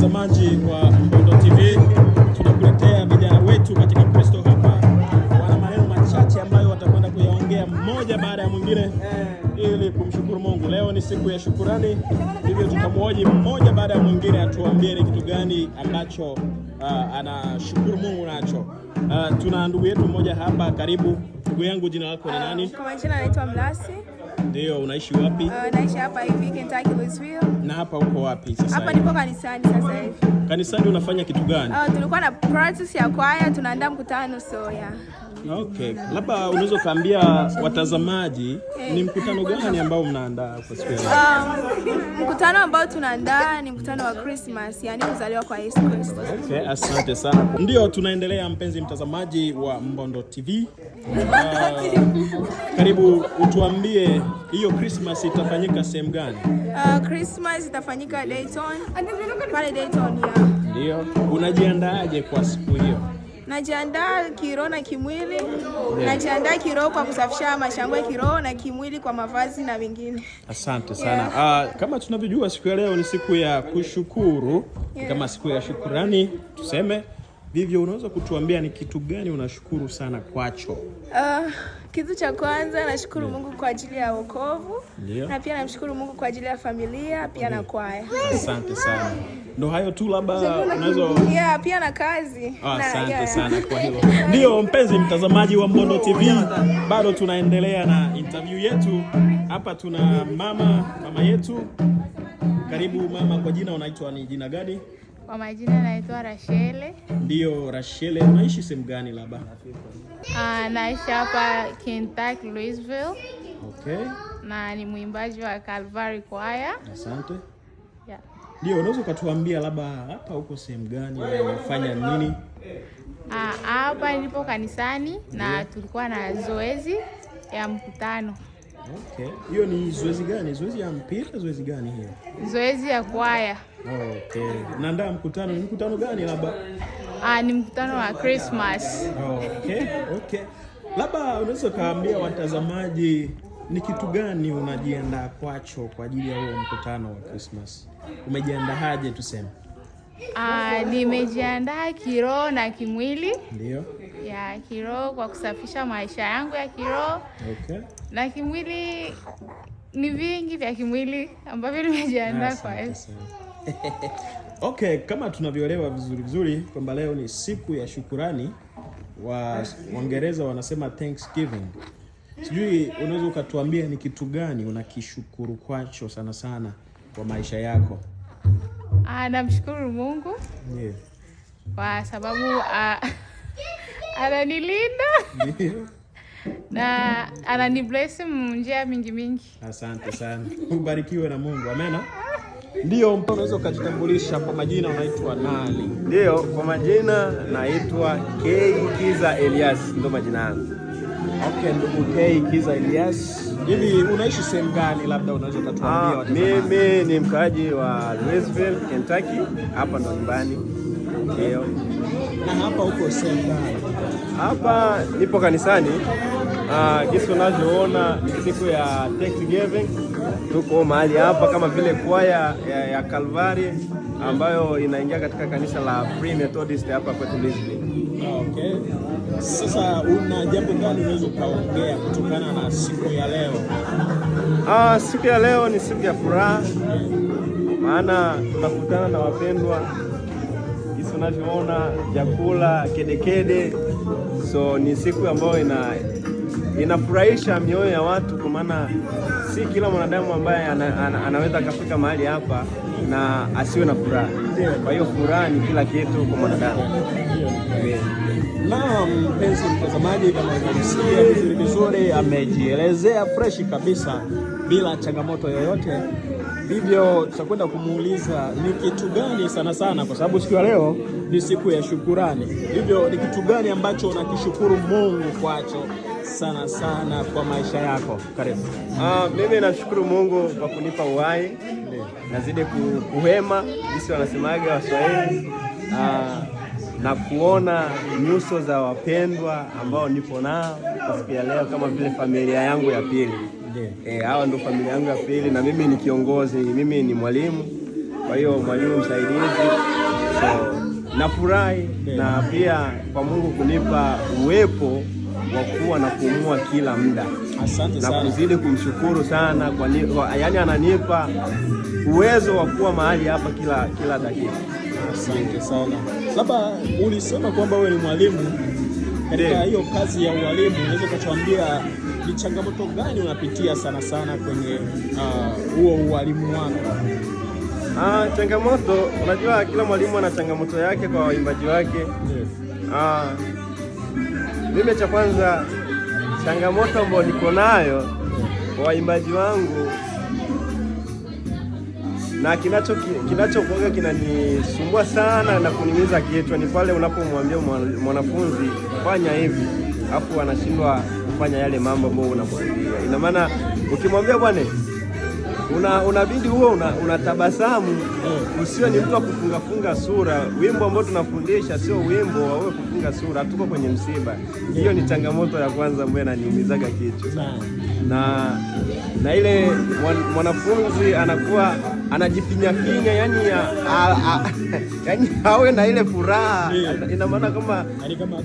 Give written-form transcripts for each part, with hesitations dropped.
Mtazamaji wa Mbondo TV, tunakuletea vijana wetu katika Kristo hapa. Wana maneno machache ambayo watakwenda kuyaongea mmoja baada ya mwingine ili kumshukuru Mungu. Leo ni siku ya shukurani, hivyo tutamhoji mmoja baada ya mwingine atuambie ni kitu gani ambacho anashukuru Mungu nacho. Tuna ndugu yetu mmoja hapa, karibu. Ndugu yangu, jina lako ni nani? Kwa majina naitwa Mlasi. Ndio, unaishi wapi? Naishi hapa hivi Kentucky, Louisville. Na hapa uko wapi sasa Hapa hivi? nipo kanisani sasa hivi. Kanisani unafanya kitu gani? Tulikuwa na practice ya kwaya, tunaandaa mkutano, so yeah. Okay, labda unaweza ukaambia watazamaji ni mkutano gani ambao mnaandaa kwa siku ya leo? Mkutano ambao tunaandaa ni mkutano wa Christmas, yani kuzaliwa kwa Yesu Kristo. Okay, asante sana. Ndio tunaendelea, mpenzi mtazamaji wa Mbondo TV. Karibu utuambie hiyo Christmas itafanyika sehemu gani? Christmas itafanyika Dayton. Pale Dayton, yeah. Ndio. Unajiandaaje kwa siku hiyo? Najiandaa kiroho na kimwili. Najiandaa kiroho kwa kusafisha maisha yangu ya kiroho na kimwili kwa mavazi na mengine. Asante sana. Kama tunavyojua, siku ya leo ni siku ya kushukuru, kama siku ya shukurani tuseme vivyo. Unaweza kutuambia ni kitu gani unashukuru sana kwacho? Kitu cha kwanza, nashukuru Mungu kwa ajili ya wokovu na pia namshukuru Mungu kwa ajili ya familia pia na kwaya. Asante sana. Ndo hayo tu, labda unaweza Yeah, pia na kazi. Asante yeah. sana kwa hilo. Ndio mpenzi mtazamaji wa Mbondo TV, bado tunaendelea na interview yetu. Hapa tuna mama yetu. Karibu mama, kwa jina unaitwa ni jina gani? Kwa majina naitwa Rashele. Ndio, Rashele, unaishi sehemu gani labda? Naishi hapa Kentucky, Louisville, na ni mwimbaji wa Calvary Choir. Asante. Yeah. Ndio, unaweza ukatuambia labda hapa uko sehemu gani na unafanya nini? Hapa nipo kanisani na tulikuwa na zoezi ya mkutano. Okay. Hiyo ni zoezi gani? Zoezi ya mpira, zoezi gani hiyo? Zoezi ya kwaya. Okay. Naandaa mkutano, ni mkutano gani labda? Ni mkutano wa Christmas. Okay. Labda unaweza ukaambia watazamaji ni kitu gani unajiandaa kwacho kwa ajili ya huo mkutano wa Christmas? Umejiandaaje tuseme? Nimejiandaa kiroho na kimwili. Ya kiroho kwa kusafisha maisha yangu ya kiroho na kimwili ni vingi vya kimwili ambavyo nimejiandaa kwa Asante sana. Okay, kama tunavyoelewa vizuri vizuri kwamba leo ni siku ya shukurani, wa Waingereza wanasema Thanksgiving. Sijui unaweza ukatuambia ni kitu gani unakishukuru kwacho sana sana kwa maisha yako? Namshukuru Mungu kwa sababu ananilinda na ananibless njia mingi mingi. Asante sana. Ubarikiwe na Mungu. Amena. Ndio, unaweza ukajitambulisha kwa majina, unaitwa nani? Ndio, kwa majina naitwa K Kiza Elias, ndo majina yangu. Okay, ndugu K Kiza Elias. Hivi unaishi sehemu gani? Labda unaweza ukatuambia watazamaji. Mimi ni mkaaji wa Louisville, Kentucky, hapa ndo nyumbani. Ndio. Na hapa uko sehemu gani? Hapa nipo kanisani. Jinsi unavyoona ni siku ya Thanksgiving. Tuko mahali hapa kama vile kwaya ya Calvary ambayo inaingia katika kanisa la Free Methodist hapa kwetu Louisville. Okay. Sasa una jambo gani unaweza ukaongea kutokana na siku ya leo? Siku ya leo ni siku ya furaha, maana tunakutana na wapendwa, jinsi unavyoona vyakula kedekede. So ni siku ambayo inafurahisha mioyo ya watu, kwa maana si kila mwanadamu ambaye anaweza akafika mahali hapa na asiwe na furaha. Kwa hiyo furaha ni kila kitu kwa mwanadamu. Na mpenzi mtazamaji, kama unavyomsikia vizuri vizuri, amejielezea freshi kabisa bila changamoto yoyote. Hivyo tutakwenda kumuuliza ni kitu gani sana sana, kwa sababu siku ya leo ni siku ya shukurani. Hivyo ni kitu gani ambacho unakishukuru Mungu kwacho sana sana kwa maisha yako? Karibu. Mimi nashukuru Mungu kwa kunipa uhai, nazidi kuhema jinsi wanasemaga Waswahili, na kuona nyuso za wapendwa ambao nipo nao kwa siku ya leo kama vile familia yangu ya pili. Hawa ndio familia yangu ya pili, na mimi ni kiongozi, mimi ni mwalimu. Kwa hiyo mwalimu msaidizi. So nafurahi na pia kwa Mungu kunipa uwepo wa kuwa na kupumua kila muda. Asante sana. Na kuzidi kumshukuru sana kwa yani ananipa uwezo wa kuwa mahali hapa kila dakika. Asante sana. Labda ulisema kwamba wewe ni mwalimu. Katika hiyo kazi ya ualimu unaweza kutuambia ni changamoto gani unapitia sana sana kwenye huo ualimu wako? Changamoto, unajua kila mwalimu ana changamoto yake kwa waimbaji wake. Mimi cha kwanza changamoto ambayo niko nayo kwa waimbaji wangu na kinachokuwa kinanisumbua sana na kunimiza kichwa ni pale unapomwambia mwanafunzi fanya hivi afu anashindwa kufanya yale mambo ambayo unamwambia. Ina maana ukimwambia bwana unabidi huo unatabasamu, usiwe ni mtu wa kufunga sura. Wimbo ambao tunafundisha sio wimbo wa wewe kufunga sura, tuko kwenye msiba. Hiyo ni changamoto ya kwanza ambayo inaniumizaga kichwa. Na ile mwanafunzi anakuwa anajifinyafinya, yani yani hawe na ile furaha. Ina maana kama kama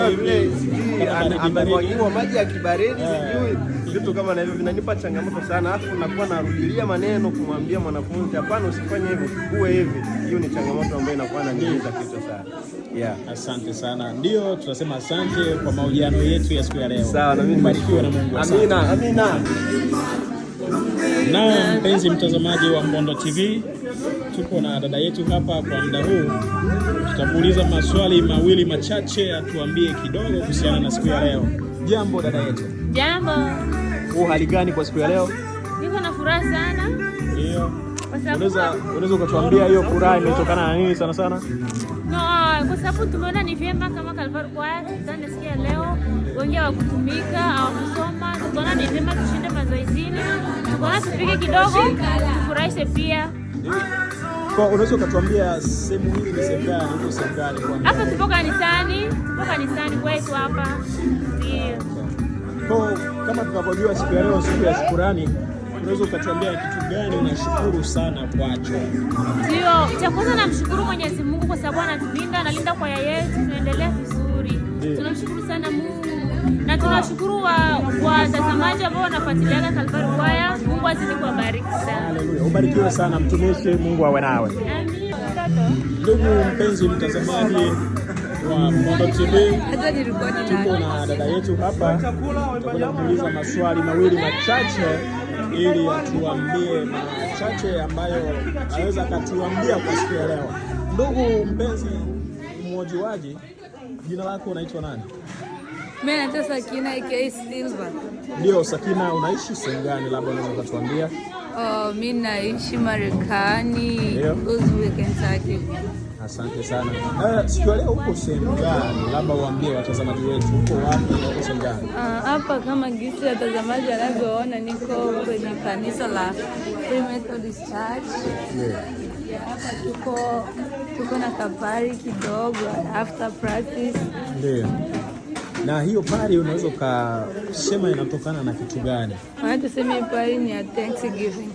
vile sijui amemwagiwa maji ya kibaridi, sijui vitu kama na hivyo vinanipa changamoto sana. Alafu nakuwa narudilia maneno kumwambia mwanafunzi hapana, usifanye hivyo, uwe hivi. Hiyo ni changamoto ambayo inakuwa inaniumiza kichwa sana. Yeah. Asante sana. Ndio tunasema asante kwa mahojiano yetu ya siku ya leo. Sawa, na mimi mbarikiwe na Mungu. Amina, amina. Na mpenzi mtazamaji wa Mbondo TV, tuko na dada yetu hapa kwa muda huu. Tutamuuliza maswali mawili machache atuambie kidogo kuhusiana na siku ya leo. Jambo dada yetu. Jambo. Hali gani kwa siku ya leo? Niko na furaha sana. Ndio. Unaweza ukatuambia hiyo furaha imetokana na nini sana sana? No, kwa sababu tumeona ni vyema kama Calvary Choir tukutane siku ya leo. Wengi hawakutumika, hawakusoma. Tukaona ni vyema tushinde mazoezini. Tukaona tupike kidogo, tufurahishe pia. Kwa unaweza ukatuambia sehemu hii ni sehemu gani, huko sehemu gani kwa? Hapa tupo kanisani kwetu hapa. Ndio. Kwa kama tunavyojua siku ya leo siku ya shukrani, unaweza ukatuambia kitu gani unashukuru sana kwacho? Ndio, cha kwanza namshukuru Mwenyezi Mungu kwa sababu anatulinda, analinda kwaya yetu, tunaendelea vizuri. Tunamshukuru sana Mungu. Na tunashukuru watazamaji ambao wanafuatilia Calvary Choir. Mungu azidi kuwabariki sana. Haleluya. Ubarikiwe sana mtumishi, Mungu awe nawe. Amina. Ndugu mpenzi mtazamaji wa Mbondo TV, tuko na dada yetu hapa. Tutakwenda kumuuliza maswali mawili machache ili atuambie machache ambayo anaweza akatuambia kwa siku ya leo. Ndugu mpenzi mwojiwaji, jina lako unaitwa nani? Mimi naitwa Sakina aka Silva. Ndio Sakina, unaishi sehemu gani labda unaweza kutuambia? Mimi naishi Marekani, Louisville, Kentucky. Asante sana. Siku ya leo uko sehemu gani? Labda uambie watazamaji wetu uko wapi na uko sehemu gani? Hapa kama jinsi watazamaji wanavyoona niko kwenye kanisa la Free Methodist Church. Yeah, hapa tuko na kapari kidogo after practice. Ndio. Na hiyo pari unaweza ukasema inatokana na kitu gani? Maana tuseme pari ni ya Thanksgiving.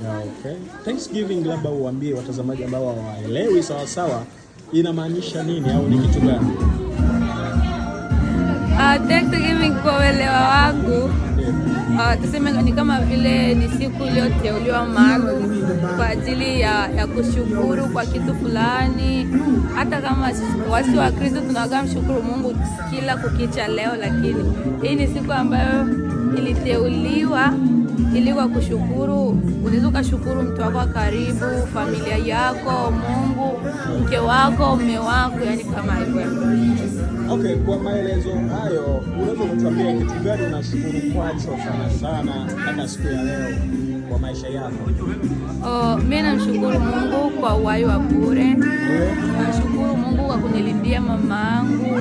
Okay. Thanksgiving, labda uambie watazamaji ambao hawaelewi sawa sawa inamaanisha nini au ni kitu gani? Thanksgiving kwa uelewa wangu, tuseme ni kama vile ni siku iliyoteuliwa maalum kwa ajili ya kushukuru kwa kitu fulani. Hata kama wasi wa Kristo tunawaga mshukuru Mungu kila kukicha leo, lakini hii ni siku ambayo iliteuliwa ili kwa kushukuru. Unaweza ukashukuru mtu wako wa karibu, familia yako, Mungu, mke wako, mume wako, yani kama hivyo. Okay, kwa maelezo hayo unaweza kutuambia kitu gani unashukuru kwacho sana sana kama siku ya leo kwa maisha yako? Mimi namshukuru Mungu kwa uhai wa bure. Namshukuru Mungu kwa kunilindia mamangu.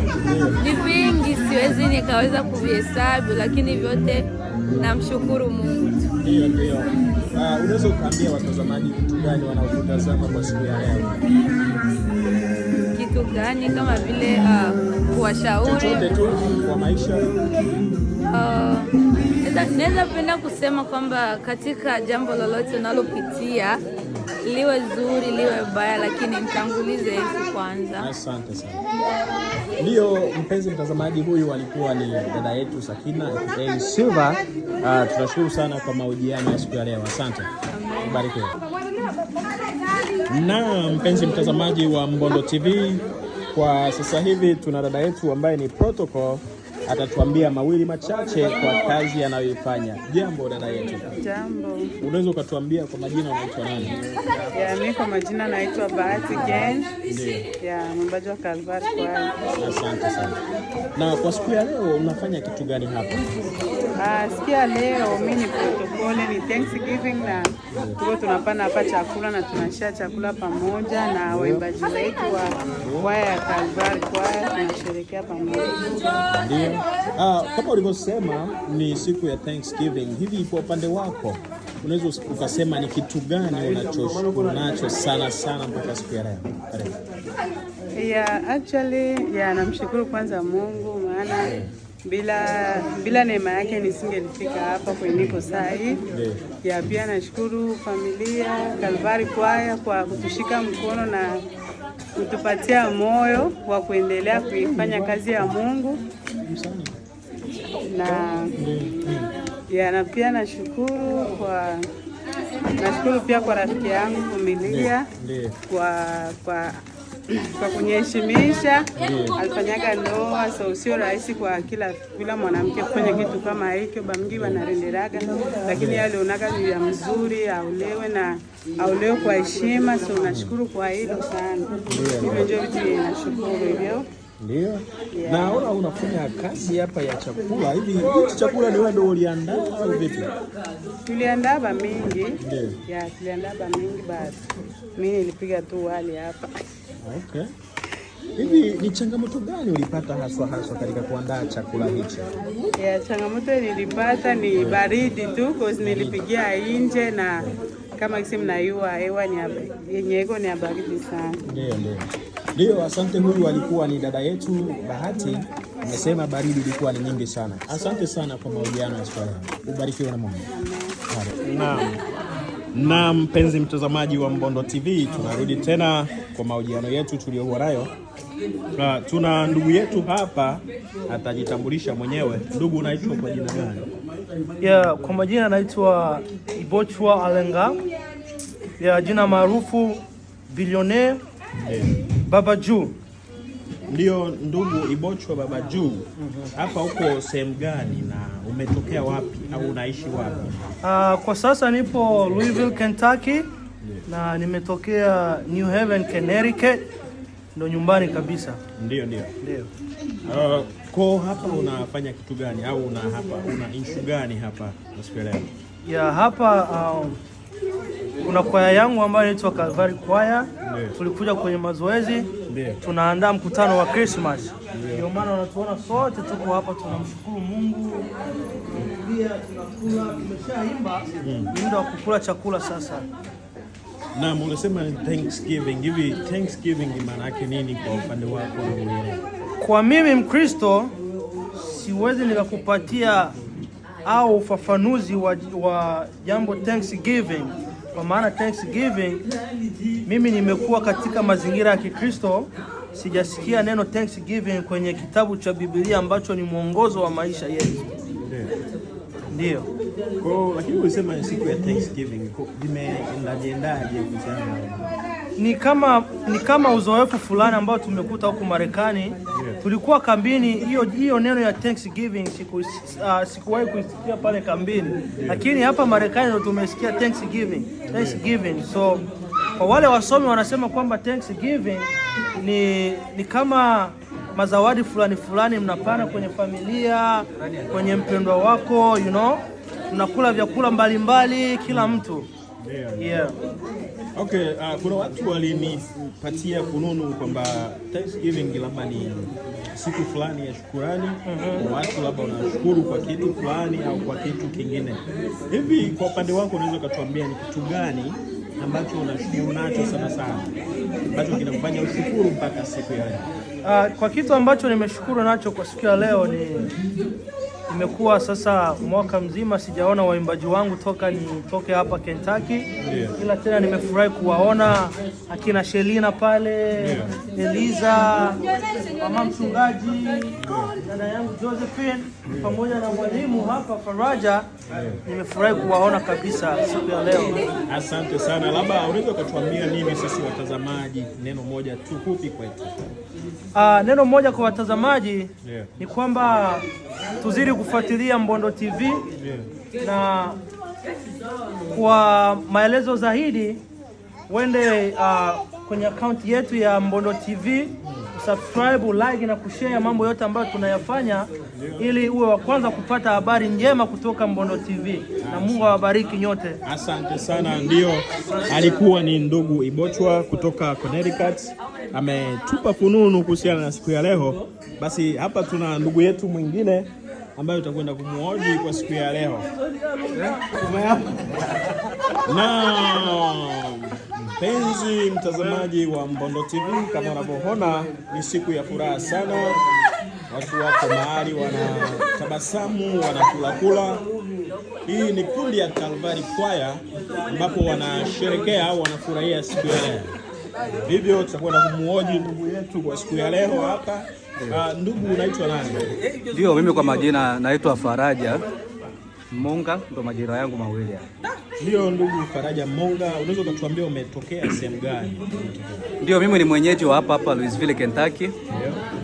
Ni vingi siwezi nikaweza kuvihesabu, lakini vyote namshukuru Mungu. Ndio, ndio. Unaweza kuambia watazamaji kitu gani wanaotazama kwa siku ya leo? Kitu gani? Kama vile kuwashauri chochote tu kwa maisha. Naweza penda kusema kwamba katika jambo lolote unalopitia, Liwe zuri liwe baya, lakini mtangulize Yesu kwanza. Asante sana. Ndiyo mpenzi mtazamaji, huyu alikuwa ni dada yetu Sakina aka Silva. Tunashukuru sana kwa mahojiano ya siku ya leo. Asante. Ubarikiwe. Na mpenzi mtazamaji wa Mbondo TV, kwa sasa hivi tuna dada yetu ambaye ni protocol, atatuambia mawili machache kwa kazi anayoifanya. Jambo dada yetu. Jambo. Unaweza ukatuambia kwa majina unaitwa nani? Ya, mimi kwa majina naitwa Bahati Ken. Ndiyo. Ya, mwimbaji wa Calvary Choir. Asante sana. Na kwa siku ya leo unafanya kitu gani hapa? Siku ya leo mimi ni protocol, ni Thanksgiving na tuko tunapana hapa chakula na tunashare chakula pamoja na waimbaji wetu wa kwaya ya Calvary Choir, tunasherehekea pamoja. Ndio. Kama ulivyosema ni siku ya Thanksgiving. Hivi kwa upande wako unaweza ukasema ni kitu gani unachoshukuru nacho sana sana mpaka siku ya leo? Karibu. Yeah, actually, yeah, namshukuru kwanza Mungu maana bila neema yake nisingelifika hapa kwenye niko saa hii. Ya, pia nashukuru familia Calvary Choir kwa kutushika mkono na kutupatia moyo wa kuendelea kuifanya kazi ya Mungu. Na ya, na pia nashukuru pia kwa rafiki yangu Vumilia kwa kuniheshimisha. Alifanyaga ndoa, so sio rahisi kwa kila mwanamke kufanya kitu kama hicho, bamingi wanarenderaga, lakini yeye alionaga ni ya mzuri aolewe na aolewe kwa heshima, so nashukuru kwa hilo sana. Hivyo ndio vitu nashukuru hivyo. Ndio. Naona unafanya kazi hapa ya chakula. Hivi hichi chakula ni wewe ndio uliandaa au vipi? Tuliandaa ba mingi. Ya, tuliandaa ba mingi basi. Mimi nilipiga tu wali hapa. Okay. Hivi ni changamoto gani ulipata haswa katika kuandaa chakula hichi? Ya, changamoto nilipata ni baridi tu, cause nilipigia nje na kama kisi mnayua hewa ni yenye iko ni ya baridi sana. Ndio. Ndio, asante. Huyu alikuwa ni dada yetu Bahati, amesema baridi ilikuwa ni nyingi sana. Asante sana kwa mahojiano ya siku ya leo. Ubarikiwe na Mungu. Naam. Na mpenzi mtazamaji wa Mbondo TV, tunarudi tena kwa mahojiano yetu tuliyokuwa nayo. Tuna ndugu yetu hapa atajitambulisha mwenyewe. Ndugu, unaitwa kwa jina gani? Yeah, kwa majina naitwa Ibochwa Alenga. Yeah, jina maarufu Billionaire Baba Juu. Ndio, ndugu Ibochwa Baba Juu. Hapa uko sehemu gani na umetokea wapi au unaishi wapi? Kwa sasa nipo Louisville, Kentucky na nimetokea New Haven, Connecticut. Ndo nyumbani kabisa. Ndio. Ndio. Kwa hapa unafanya kitu gani au una issue gani hapa siku ya leo? Ya, hapa kuna kwaya yangu ambayo inaitwa Calvary Choir. Tulikuja kwenye mazoezi. Tunaandaa mkutano wa Christmas. Ndio maana unatuona sote tuko hapa tunamshukuru Mungu. Pia tunakula, tumeshaimba. Ni muda wa kukula chakula sasa. Naam, unasema Thanksgiving. Hivi Thanksgiving maana yake nini kwa upande wako wewe? Kwa mimi Mkristo siwezi nikakupatia au ufafanuzi wa jambo Thanksgiving. Kwa maana Thanksgiving, mimi nimekuwa katika mazingira ya Kikristo, sijasikia neno Thanksgiving kwenye kitabu cha Biblia ambacho ni mwongozo wa maisha yetu. Ndio. Kwa lakini ulisema siku ya Thanksgiving imeendaje kuhusiana na Ni kama uzoefu fulani ambao tumekuta huku Marekani. Tulikuwa kambini, hiyo neno ya Thanksgiving sikuwahi kuisikia pale kambini. Lakini hapa Marekani ndo tumesikia Thanksgiving. So kwa wale wasomi wanasema kwamba Thanksgiving ni kama mazawadi fulani fulani mnapana kwenye familia, kwenye mpendwa wako, you know, mnakula vyakula mbalimbali kila mtu. Yeah. Okay, kuna watu walinipatia fununu kwamba Thanksgiving labda ni siku fulani ya shukurani. Kwa watu labda wanashukuru kwa kitu fulani au kwa kitu kingine. Hivi kwa upande wako unaweza kutuambia ni kitu gani ambacho unashukuru nacho sana sana, ambacho kinakufanya ushukuru mpaka siku ya leo? Kwa kitu ambacho nimeshukuru nacho kwa siku ya leo ni Imekuwa sasa mwaka mzima sijaona waimbaji wangu toka nitoke hapa Kentucky. Ila tena nimefurahi kuwaona akina Shelina pale, Eliza, mama mchungaji, dada yangu Josephine pamoja na mwalimu hapa Faraja. Nimefurahi kuwaona kabisa siku ya leo. Asante sana. Labda unaweza ukatuambia nini sisi watazamaji, neno moja tu fupi kwetu? Neno moja kwa watazamaji ni kwamba tuzidi kufuatilia Mbondo TV na kwa maelezo zaidi uende kwenye akaunti yetu ya Mbondo TV, subscribe, like na kushare mambo yote ambayo tunayafanya ili uwe wa kwanza kupata habari njema kutoka Mbondo TV. Na Mungu awabariki nyote. Asante sana. Ndio, alikuwa ni ndugu Ibochwa kutoka Connecticut, ametupa fununu kuhusiana na siku ya leo. Basi hapa tuna ndugu yetu mwingine ambaye tutakwenda kumuoji kwa siku ya leo. Na mpenzi mtazamaji wa Mbondo TV, kama unavyoona ni siku ya furaha sana. Watu wako mahali wanatabasamu, wanakula kula. Hii ni kundi ya Calvary Choir ambapo wanasherekea au wanafurahia siku ya leo. Hivyo tutakwenda kumuoji ndugu yetu kwa siku ya leo hapa. Ndugu unaitwa nani? Ndio, mimi kwa majina naitwa Faraja Monga, ndo majina yangu mawili. Ndio, ndugu Faraja Monga, unaweza ukatuambia umetokea sehemu gani? Ndio, mimi ni mwenyeji wa hapa hapa Louisville, Kentucky.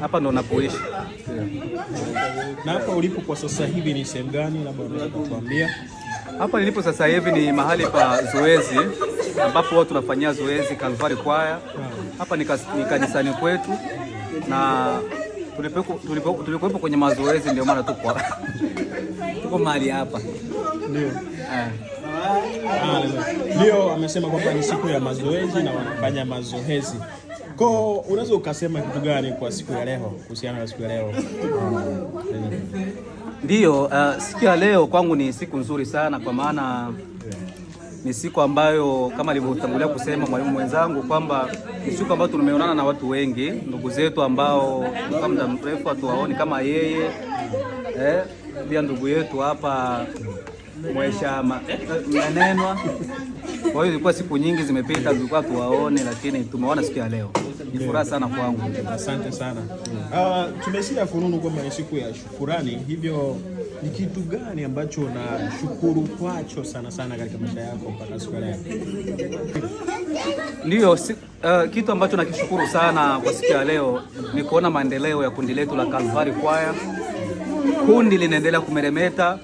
Hapa ndo napoishi. Na hapa ulipo kwa sasa hivi ni sehemu gani? Labda unaweza kutuambia. Hapa nilipo sasa hivi ni mahali pa zoezi ambapo watu tunafanyia zoezi Calvary Choir. Hapa ni kanisani kwetu na tulikuwepo kwenye mazoezi, ndio maana tuko mahali hapa. Ndio. Ndio, amesema kwamba ni siku ya mazoezi na wanafanya mazoezi. Kwa unaweza ukasema kitu gani kwa siku ya leo kuhusiana na siku ya leo? Ndio, siku ya leo kwangu ni siku nzuri sana kwa maana ni siku ambayo kama alivyotangulia kusema mwalimu mwenzangu kwamba ni siku ambayo tumeonana na watu wengi, ndugu zetu ambao kwa muda mrefu hatuwaoni kama yeye, pia ndugu yetu hapa Mwesha Mnenwa. Kwa hiyo ilikuwa siku nyingi zimepita tulikuwa tuwaone, lakini tumeona siku ya leo. Ni furaha sana kwangu. Asante sana. Tumesikia fununu kwamba ni siku ya shukurani, hivyo ni kitu gani ambacho unashukuru kwacho sana sana katika maisha yako mpaka siku ya leo? Ndio, kitu ambacho nakishukuru sana kwa siku ya leo ni kuona maendeleo ya kundi letu la Calvary Choir. Kundi linaendelea kumeremeta.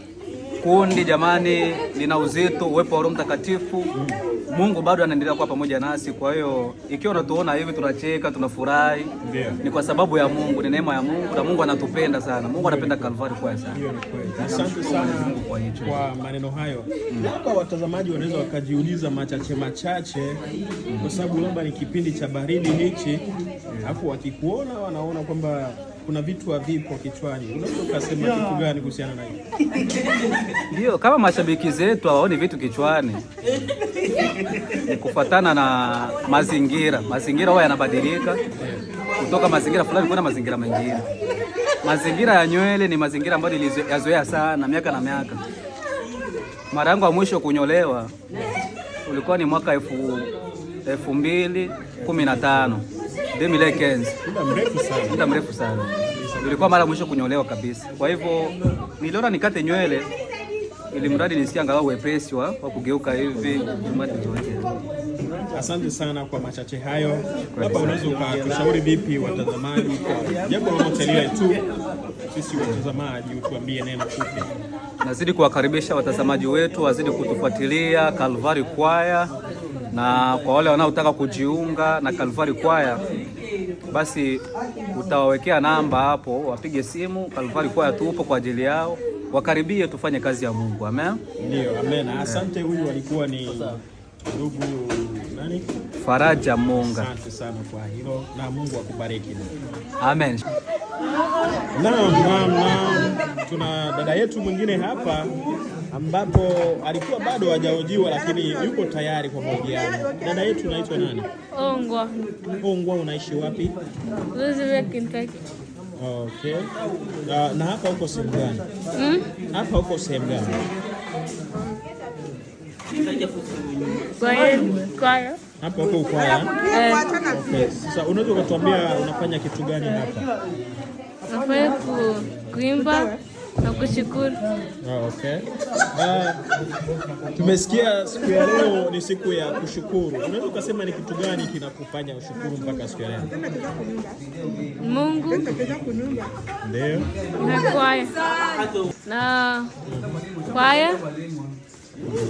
Kundi jamani lina uzito, uwepo wa Roho Mtakatifu. Mungu bado anaendelea kuwa pamoja nasi. Kwa hiyo ikiwa unatuona hivi tunacheka, tunafurahi, ni kwa sababu ya Mungu, ni neema ya Mungu na Mungu anatupenda sana. Mungu anapenda Calvary Choir sana. Asante sana kwa hicho, kwa maneno hayo. Labda watazamaji wanaweza wakajiuliza machache machache kwa sababu labda ni kipindi cha baridi hichi, alafu wakikuona wanaona kwamba kuna vitu havipo kichwani. Unaweza ukasema kitu gani kuhusiana na hiyo? Ndio, kama mashabiki zetu hawaoni vitu kichwani ni kufuatana na mazingira. Mazingira huwa yanabadilika kutoka mazingira fulani kwenda mazingira mengine. Mazingira ya nywele ni mazingira ambayo niliyazoea sana miaka na miaka. Mara yangu ya mwisho kunyolewa ulikuwa ni mwaka 2015. 2015. Muda mrefu sana. Ilikuwa mara mwisho kunyolewa kabisa. Kwa hivyo niliona nikate nywele ili mradi nisikie angalau wepesi wa kugeuka hivi. Asante sana kwa machache hayo. Labda unaweza ukatushauri vipi watazamaji kwa jambo lolote lile tu, sisi watazamaji utuambie neno fupi. Nazidi kuwakaribisha watazamaji wetu wazidi kutufuatilia Calvary Choir, na kwa wale wanaotaka kujiunga na Calvary Choir basi utawawekea namba hapo, wapige simu. Calvary Choir tupo kwa ajili yao, wakaribie tufanye kazi ya Mungu. Amen. Ndio, amen. Asante. Huyu alikuwa ni ndugu nani? Faraja Monga. Asante sana kwa hilo na Mungu akubariki. Amen. Naam, naam, naam. Tuna dada yetu mwingine hapa ambapo alikuwa bado hajahojiwa lakini yuko tayari kwa mahojiano. Dada yetu unaitwa nani? Ongwa. Ongwa, unaishi wapi? Louisville, Kentucky. Okay. Na hapa uko sehemu gani? Hapa uko sehemu gani? Kwaya. Hapa uko kwaya. Okay. Sasa unaweza kutuambia unafanya kitu gani hapa? Nafanya kuimba na kushukuru. Okay. Tumesikia siku ya leo ni siku ya kushukuru. Unaweza kusema ni kitu gani kinakufanya ushukuru mpaka siku ya leo? Mungu. Ndio. Na kwaya. Na kwaya.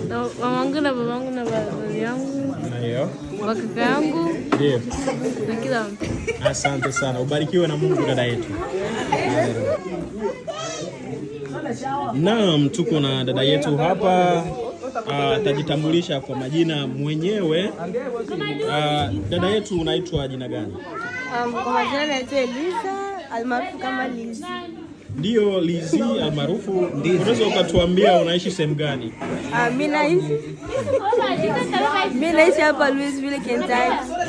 Na mamangu na babangu na wazazi yangu. Ndio. Kaka yangu. Ndio. Na kila mtu. Asante sana. Ubarikiwe na Mungu dada yetu. Naam, tuko na dada yetu hapa. Atajitambulisha kwa majina mwenyewe. Dada yetu unaitwa jina gani? Kwa majina naitwa Eliza, almaarufu kama Lizi. Ndio, Lizi almaarufu. Unaweza ukatuambia unaishi sehemu gani? Mimi naishi hapa Louisville, Kentucky.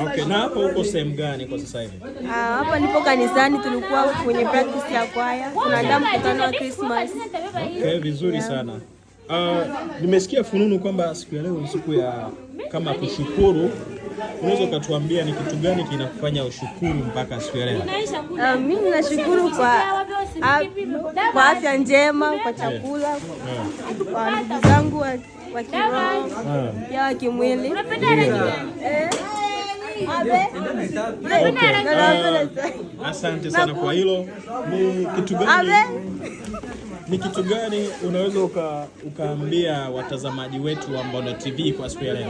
Okay, na hapo uko sehemu gani kwa sasa hivi? Hapa nipo kanisani, tulikuwa kwenye practice ya kwaya. Tunaandaa mkutano wa Christmas. Okay, vizuri sana. Nimesikia fununu kwamba siku ya leo ni siku ya kama kushukuru. Unaweza ukatuambia ni kitu gani kinakufanya ushukuru mpaka siku ya leo? Mimi nashukuru kwa afya njema, kwa chakula, kwa ndugu zangu wa kiroho, pia wa kimwili. Okay. Asante sana kwa hilo. Ni kitu gani unaweza ukaambia watazamaji wetu wa Mbondo TV kwa siku ya leo?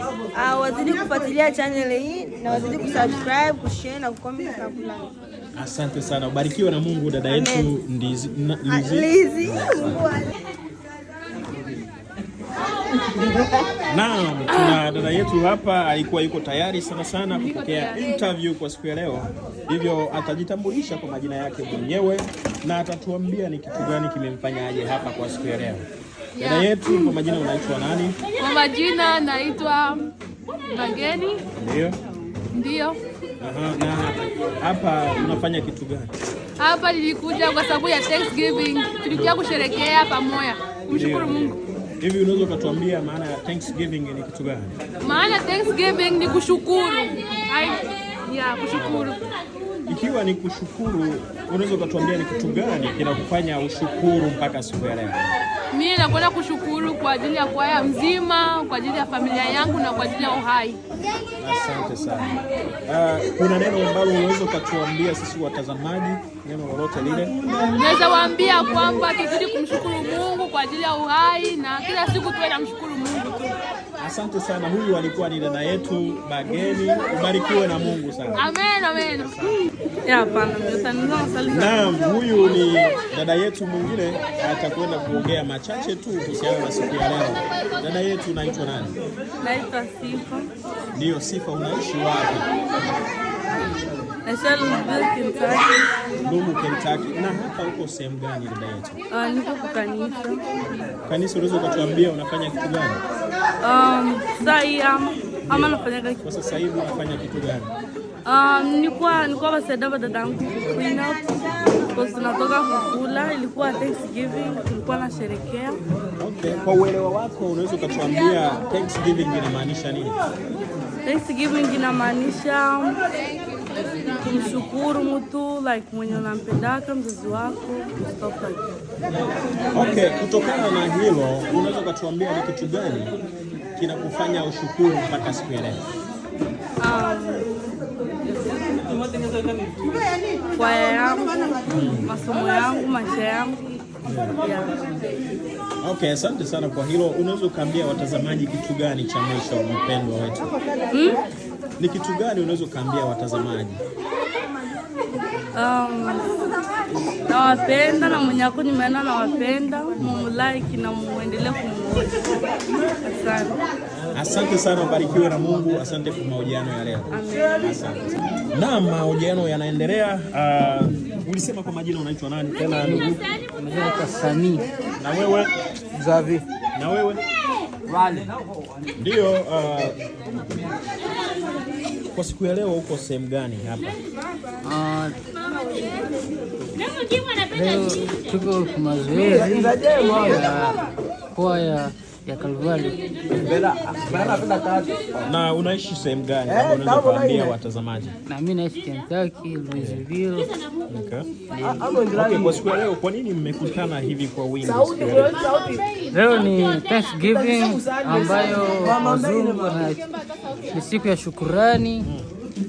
Wazidi kufuatilia channel hii na wazidi kusubscribe, kushare na kucomment na kulike. Asante sana. Ubarikiwe na Mungu dada yetu Lizi. Lizi. Naam, tuna dada yetu hapa alikuwa yuko tayari sana sana kupokea interview kwa siku ya leo. Hivyo atajitambulisha kwa majina yake mwenyewe na atatuambia ni kitu gani kimemfanya aje hapa kwa siku ya leo. Dada yetu kwa majina unaitwa nani? Kwa majina naitwa Bageni. Ndio. Ndio. Aha, na hapa unafanya kitu gani? Hapa nilikuja kwa sababu ya Thanksgiving. Tulikuja kusherehekea pamoja, kumshukuru Mungu. Hivi unaweza ukatuambia maana ya Thanksgiving ni kitu gani? Maana Thanksgiving ni kushukuru. Kushukuru. Ikiwa ni kushukuru, unaweza ukatuambia ni kitu gani kinakufanya ushukuru mpaka siku ya leo? Mimi nakwenda kushukuru kwa ajili ya kwaya mzima, kwa ajili ya familia yangu na kwa ajili ya uhai. Asante sana. Kuna neno ambalo unaweza ukatuambia sisi watazamaji, neno lolote lile? Naweza waambia kwamba tuzidi kumshukuru Mungu kwa ajili ya uhai na kila siku tuwe namshukuru Mungu tu. Asante sana. Huyu alikuwa ni dada yetu Bageni. Ubarikiwe na Mungu sana. Amen, amen. Naam, huyu ni dada yetu mwingine atakwenda kuongea machache tu kuhusiana na siku ya leo. Dada yetu unaitwa nani? Naitwa Sifa. Ndio, Sifa, unaishi wapi? Naishi Louisville, Kentucky. Louisville, Kentucky. Na hapa uko sehemu gani dada yetu? Niko kwa kanisa. Kanisa, unaweza ukatuambia unafanya kitu gani? Sasa ama nafanya kitu. Kwa sasa hivi unafanya kitu gani? Nilikuwa basaidia dadangu clean up. Kwa tunatoka kukula, ilikuwa Thanksgiving, tulikuwa na sherekea. Okay, kwa uelewa wako unaweza ukatuambia Thanksgiving inamaanisha nini? Thanksgiving inamaanisha kumshukuru mtu like mwenye unampendaka, mzazi wako, stuff like that. Okay, kutokana na hilo unaweza ukatuambia ni kitu gani kinakufanya ushukuru mpaka siku ya leo? Kwaya yangu, masomo yangu, maisha yangu. Yeah. Okay, asante sana kwa hilo. Unaweza ukaambia watazamaji kitu gani cha mwisho, mpendwa wetu? Ni kitu gani unaweza ukaambia watazamaji? Nawapenda na mwenye ako nimeenda nawapenda, mumulike na muendelee kumuona. Asante. Asante sana, ubarikiwe na Mungu. Asante kwa mahojiano ya leo. Asante. Na mahojiano yanaendelea. Ulisema kwa majina unaitwa nani tena ndugu? Naitwa Sami. Na wewe? Zavi. Na wewe? Wale. Ndio. Kwa siku ya leo uko sehemu gani hapa? Leo tuko kwa mazoezi ya kwaya ya Kalvari. Na unaishi sehemu gani? Labda unaweza kuambia watazamaji. Na mimi naishi Kentucky, Louisville. Okay. Okay, kwa siku ya leo kwa nini mmekutana hivi kwa wingi siku ya leo? Leo ni Thanksgiving ambayo wazungu ni siku ya shukurani.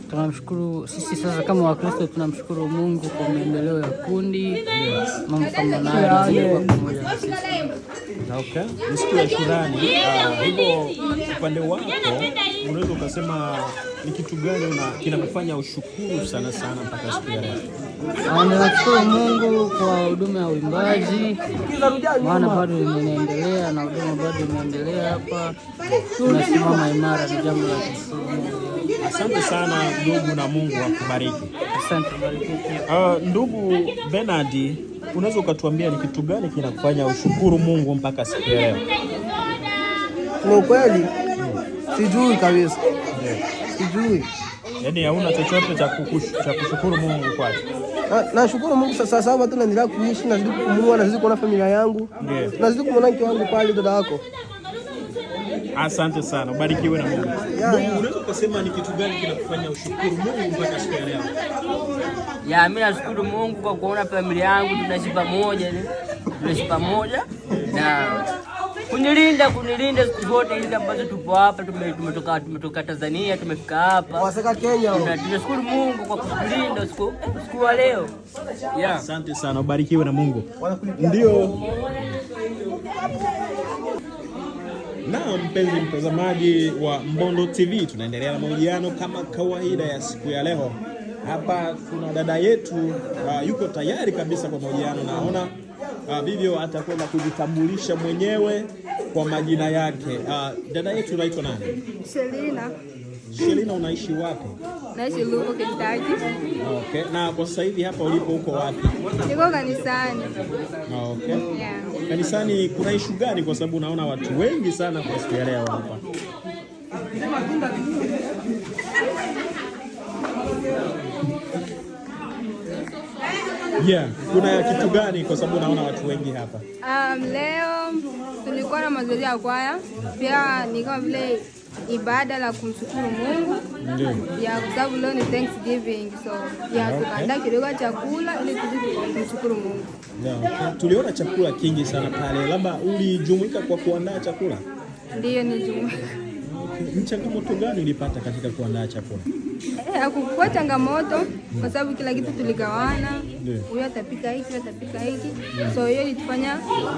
Tunamshukuru sisi sasa kama Wakristo, tunamshukuru Mungu kwa maendeleo ya kundi, mambo kama hayo pamoja na sisi. Okay. Ni siku ya shukrani. Hivyo upande wako unaweza ukasema ni kitu gani kinakufanya ushukuru sana sana mpaka siku ya leo? Ninashukuru Mungu kwa huduma ya uimbaji, maana bado inaendelea na huduma bado inaendelea hapa. Tunasimama imara, ni jambo la kushukuru Mungu. Asante sana ndugu, na Mungu akubariki. Asante, bariki pia. Ndugu Bernard, unaweza ukatuambia ni kitu gani kinakufanya ushukuru Mungu mpaka siku ya leo? Kwa kweli sijui kabisa. Sijui. Yaani hauna chochote cha kushukuru Mungu kwake? Nashukuru Mungu sasa sababu tu naendelea kuishi, nazidi kupumua, nazidi kuona familia yangu. Nazidi kumwona mke wangu pale, dada wako. Asante sana, ubarikiwe na Mungu. Mungu, unaweza kusema ni kitu gani kinakufanya ushukuru Mungu mpaka siku ya leo? Ya, mimi nashukuru Mungu kwa kuona familia yangu tunaishi pamoja, tunaishi pamoja na kunilinda siku zote hizi ambazo tupo hapa, tumetoka Tanzania tumefika hapa. Wasaka Kenya. Tunashukuru Mungu kwa kutulinda siku ya leo. Yeah. Asante sana, ubarikiwe na Mungu. Ndio. Na mpenzi mtazamaji wa Mbondo TV, tunaendelea na mahojiano kama kawaida ya siku ya leo. Hapa kuna dada yetu yuko tayari kabisa kwa mahojiano, naona vivyo atakwenda kujitambulisha mwenyewe kwa majina yake. Dada yetu unaitwa nani? Shelina. Shelina, unaishi wapi? Naishi Louisville, Kentucky. Okay. Na kwa sasa hivi hapa ulipo uko wapi? Niko kanisani. Okay. Yeah. Kanisani kuna issue gani, kwa sababu unaona watu wengi sana kwa siku ya leo hapa? Yeah, kuna kitu gani kwa sababu naona watu wengi hapa? Leo tulikuwa na mazoezi ya kwaya, pia ni kama vile ibada la kumshukuru Mungu. Ndio. Ya, kwa sababu leo ni Thanksgiving, so ya okay. Tukaandaa kidogo chakula ili tuzidi kumshukuru Mungu. Yeah, okay. Tuliona chakula kingi sana pale. Labda ulijumuika kwa kuandaa chakula? Ndiyo, nilijumuika. Okay. Ni changamoto gani ulipata katika kuandaa chakula? Hakukuwa changamoto kwa sababu kila kitu tuligawana. Huyo atapika hiki, huyo atapika hiki. So hiyo ilitufanya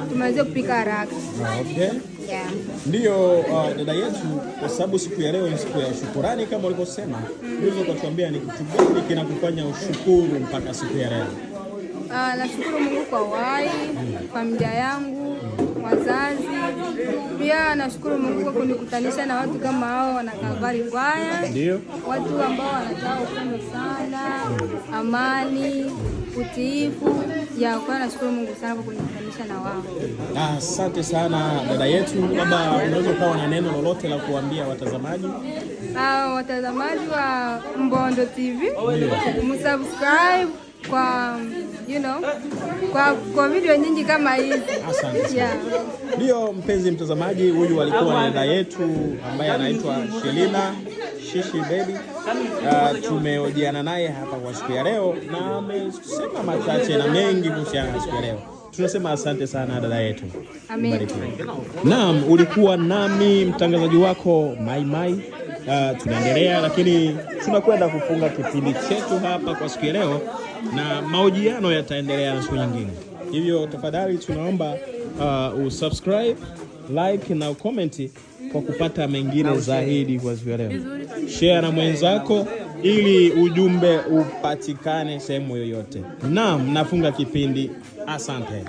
tumalize kupika haraka. Okay. Yeah. Ndiyo, dada yetu, kwa sababu siku ya leo ni siku ya shukurani kama ulivyosema, unaweza kutuambia ni kitu gani kinakufanya ushukuru mpaka siku ya leo? Nashukuru Mungu kwa uhai, familia yangu, wazazi. Pia nashukuru Mungu kwa kunikutanisha na watu kama hao wana Kalvari kwaya. Ndio. Watu ambao wanataka upendo sana, amani, utiifu. Ya, kwa nashukuru Mungu sana kwa kunikutanisha na wao. Asante sana dada yetu. Labda unaweza kuwa na neno lolote la kuambia watazamaji? Watazamaji wa Mbondo TV, msubscribe kwa kwa video nyingi kama hizi. Asante. Yeah. Ndio mpenzi mtazamaji, huyu alikuwa ni dada yetu ambaye anaitwa Shelina Shishi Baby. Tumehojiana naye hapa kwa siku ya leo na amesema machache na mengi kuhusiana na siku ya leo. Tunasema asante sana dada yetu. Amen. Naam, ulikuwa nami mtangazaji wako Mai Mai. Tunaendelea lakini tunakwenda kufunga kipindi chetu hapa kwa siku ya leo na mahojiano yataendelea na siku nyingine. Hivyo tafadhali tunaomba usubscribe, like na comment kwa kupata mengine zaidi kwa siku ya leo. Share na mwenzako ili ujumbe upatikane sehemu yoyote. Naam, nafunga kipindi. Asante.